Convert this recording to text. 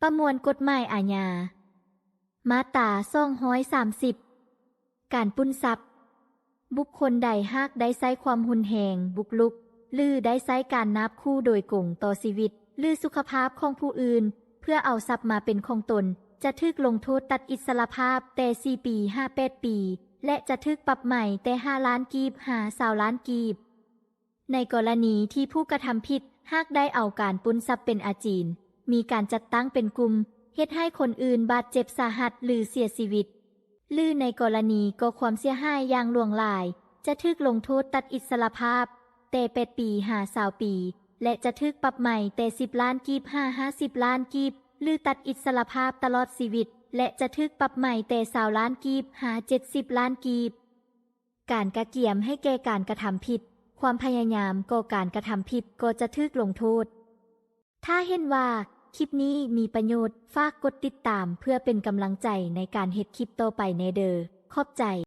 ປະມວນກົດໝາຍອາຍາ ມາດຕາສອງຮ້ອຍສາມສິບ ການປຸ້ນຊັບ. ບຸກຄົນໃດຫາກໄດ້ໃຊ້ຄວາມຮຸນແຮງ, ບຸກລຸກ ຫຼື ໄດ້ໃຊ້ການນາບຂູ່ໂດຍກົງຕໍ່ຊີວິດ ຫຼື ສຸຂະພາບຂອງຜູ້ອື່ນ ເພື່ອເອົາຊັບມາເປັນຂອງຕົນ ຈະຖືກລົງໂທດຕັດອິດສະຫຼະພາບແຕ່ສີ່ປີຫາແປດປີ ແລະ ຈະຖືກປັບໃໝແຕ່ຫ້າລ້ານກີບຫາຊາວລ້ານກີບ. ໃນກໍລະນີທີ່ຜູ້ກະທຳຜິດຫາກໄດ້ເອົາການປຸ້ນຊັບເປັນອາຈີນ, ມີການຈັດຕັ້ງເປັນກຸ່ມ, ເຮັດໃຫ້ຄົນອື່ນບາດເຈັບສາຫັດ ຫຼື ເສຍຊີວິດ ຫຼື ໃນກໍລະນີກໍ່ຄວາມເສຍຫາຍຢ່າງຫຼວງຫຼາຍ, ຈະຖືກລົງໂທດຕັດອິດສະຫຼະພາບແຕ່ແປດປີຫາຊາວປີ ແລະ ຈະຖືກປັບໃໝແຕ່ສິບລ້ານກີບຫາຫ້າສິບລ້ານກີບ ຫຼື ຕັດອິດສະຫຼະພາບຕະຫຼອດຊີວິດ ແລະ ຈະຖືກປັບໃໝແຕ່ຊາວລ້ານກີບຫາເຈັດສິບລ້ານກີບ. ການກະກຽມໃຫ້ແກ່ການກະທຳຜິດ, ຄວາມພະຍາຍາມກໍ່ການກະທຳຜິດກໍຈະຖືກລົງໂທດ. ຖ້າເຫັນວ່າຄລິບນີ້ມີປະໂຫຍດ, ຝາກກົດຕິດຕາມເພື່ອເປັນກຳລັງໃຈໃນການເຮັດຄລິບຕໍ່ໄປແດ່ເດີ. ຂອບໃຈ.